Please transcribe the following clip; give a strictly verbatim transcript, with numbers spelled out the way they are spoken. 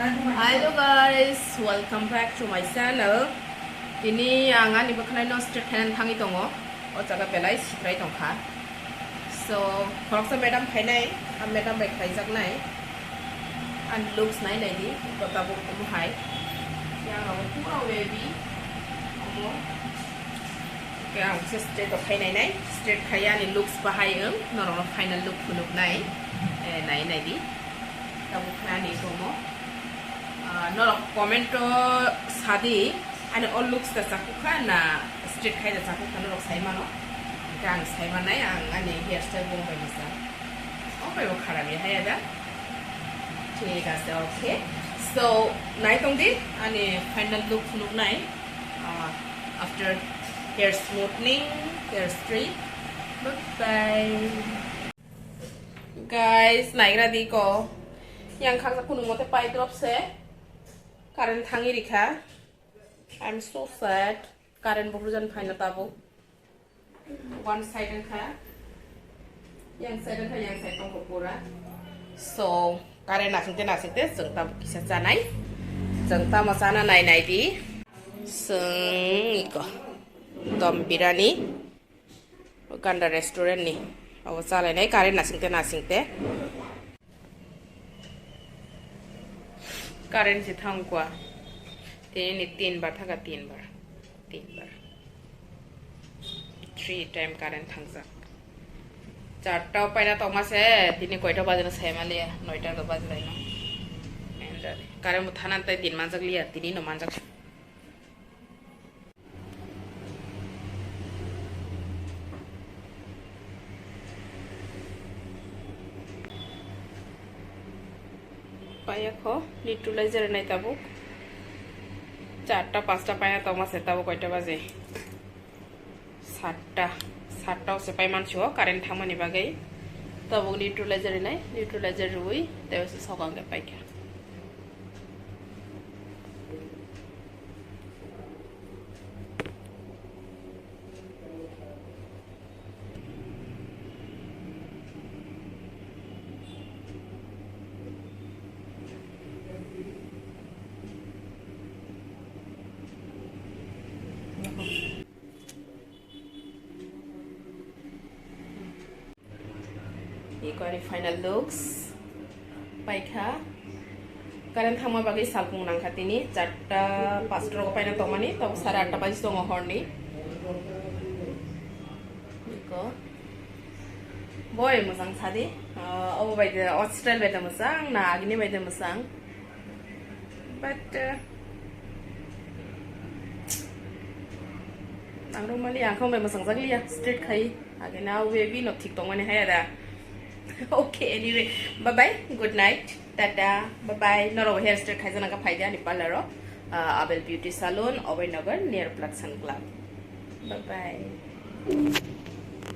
Hello guys, welcome back to my channel. Tini ang ani bwkhwnai no straight khainani thangwi tongo. O jaga belai sitrai tongkha. So, khoroksa madam phainai, a madam bai khaijaknai. Ani looks nai nai di, iko tabuk omo hai. Yang rok pura wavy. Omo. Khe ang se straight rok khai nai nai, straight khai ani looks bahai wng, norok no final look phunuk nai, eh, nai nai di. Tabuk khe ani tongo. Ah, norok comment o sadi, ani o looks da chakukha na straight khai da chakukha, norok sai mano. Khe ang sai manai, ang ani hairstyle bong bai masa. O bai bo kharap ya hai ada. Thik ase, okay. So, nai tong di, ani final look phunuk nai. Ah, after hair smoothing, hair straight. Bye bye. Guys, naigra di ko. Yang khaksa kunu mote pai drop se. Current thangi rikha. I'm so sad. Current bo hujan phaina tabuk. One side wngkha. Yang side wngkha, yang side tongkha pura. So, current nasingte nasingte chwng tabuk kisa chanai. Chwng tamo chana nai nai di. Chwng iko. Dom birani. Ganda restaurant ni. Abo chalainai current nasingte nasingte. Current se thangkwa. Tini ni tin bar thangkha, tin bar. Tin bar. Three time current thangjak. Charta paina tongma se, tini koita baje no sai maliya, noita do baje laino. Current bo thanan tai din manjak liya, tini no manjak. Paiya kho, neutralizer nai tabuk. Charta, pasta paina tongma se tabuk koita baje? Satta. Satta o se pai mansi o current thangmani bagwi. Tabuk neutralizer nai, neutralizer rwi, tei o se sokang khe paikha. Iko ani final looks. Paikha. Current thangma bagwi salpung nangkha tini. Charta pasta rogo paina tongmani. Tabuk sare atta baji tongo horni. Iko. Boi mwchang sadi. Ah, obo bai de, o style bai de mwchang, na agini bai de mwchang. But, uh, ang rwmani ang khong bai mwchang jak liya, straight khai. Age na wavy no thik tongmani haya da. Okay, anyway, bye bye, good night, tata, bye bye. Norok hair straight khai jana ka phai de ani parlor o. Uh, Abel Beauty Salon, Abhay Nagar, near Platsan Club. Bye bye.